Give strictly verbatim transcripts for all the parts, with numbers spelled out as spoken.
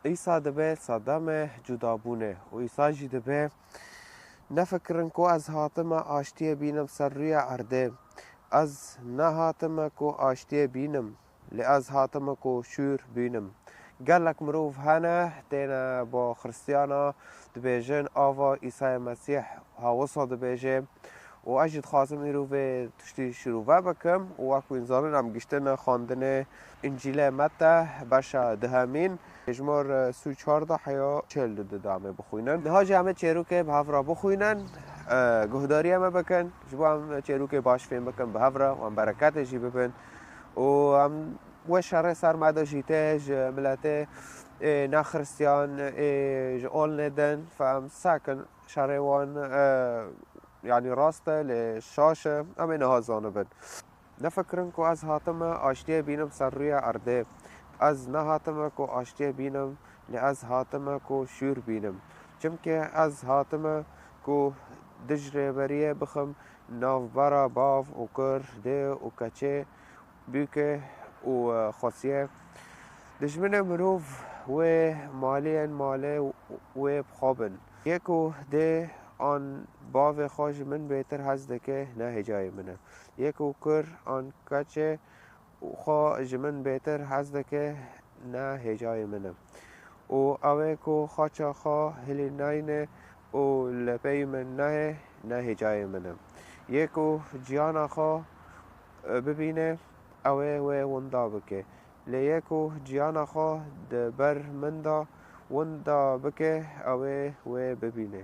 Îsa dibe sedeme cudabûnê û Îsa jî dibe, nefikirin ku ez hatime aştiyê bînim ser rûyê erdê. Ez nehatime ku aştiyê bînim, lê ez hatime ku şûr bînim. Gelek mirov hene, têne bo Xiristiyana dibêjin, ava Îsayê Mesîh ha wisa dibêje. Û ez jî dixwazim îro vê tiştî şirove bikim û wek hûn zanin em giştine xwendinê Încîlê Mete beşa dihemîn, hejmar, e, sî û çar de heya çêl û du de em ê bixwînin. Niha jî em ê çêrokê bi hev re bixwînin, e, guhdariyê me bikin, ji bo em çêrokê baş fêm bikin bi hev re û em bereketê jî bibin. Û em wê şerê ser me de jî tê ji miletê, ê, nexiristiyan, ê, ji olnê din, fe em sekin şerê wan, e, yanî rast e, lê şaş e, em ê niha zanibin. Nefikirin ku ez hatime aştiyê bînim ser rûyê erdê. Ez nehatime ku aştiyê bînim, lê ez hatime ku şûr bînim. Çimkî ez hatime ku dij rêberiyê bixim navbera bav û kur, dê û keçê, bûke û, e, xwesiyê. Dijminê mirov wê maliyên malê wê bi xwe bin. Yê ku dê an bavê xwe ji min bêtir hez dike, ne hêcayê min e. Yê ku kur an keçê xwe ji min bêtir hez dike, ne hêcayê min e. Û ew ê ku xaça xwe hilînayne û li pey min nayê, ne hêcayê min e. Yê ku ciyana xwe, e, bibîne, ew ê wê winda bike. Lê yê ku ciyana xwe di ber min de winda bike, ew ê wê bibîne.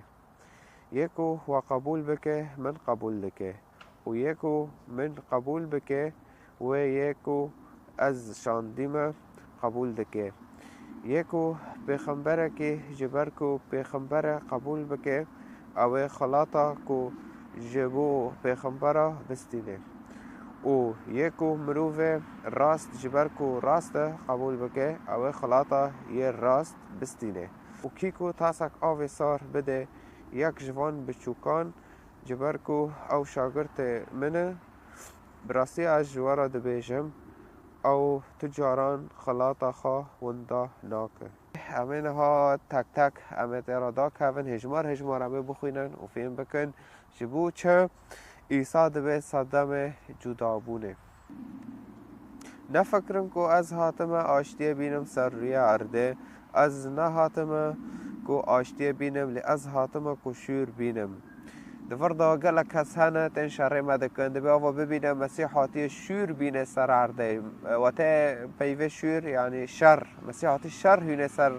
Yê ku we qebûl bike, min qebûl dike. Û yê ku min qebûl bike, wê yê ku ez şandîme qebûl dike. Yê ku pêxemberekî ji ber ku pêxember e qebûl bike, ew ê xelata ku ji bo pêxembera bistîne. Û yê ku mirovê rast ji ber ku rast e qebûl bike, ew ê xelata yê rast bistîne. Û kî ku tasek avê sar bide yek ji van biçûkan, ji ber ku ew şagirtê min e, bi rastî ez ji we re dibêjim, ew tu caran xelata xwe winda nake. Em ê niha tek tek em ê tê re dakevin, hêjmar hêjmar em ê bixwînin û fêm bikin, ji bo çi Îsa dibe sedemê cudabûnê. Nefikirin ku ez hatime aştiyê bînim ser rûyê erdê. Ez nehatime ku aştiyê bînim, lê ez hatime ku şûr bînim. Di vir de gelek kes hene, tên şerê me dikin. Dibê ava bibîne Mesîh hatiye şûr bîne ser erdê. We tê peyvê şûr, yanî şer. Mesîh hatiye şer hûne ser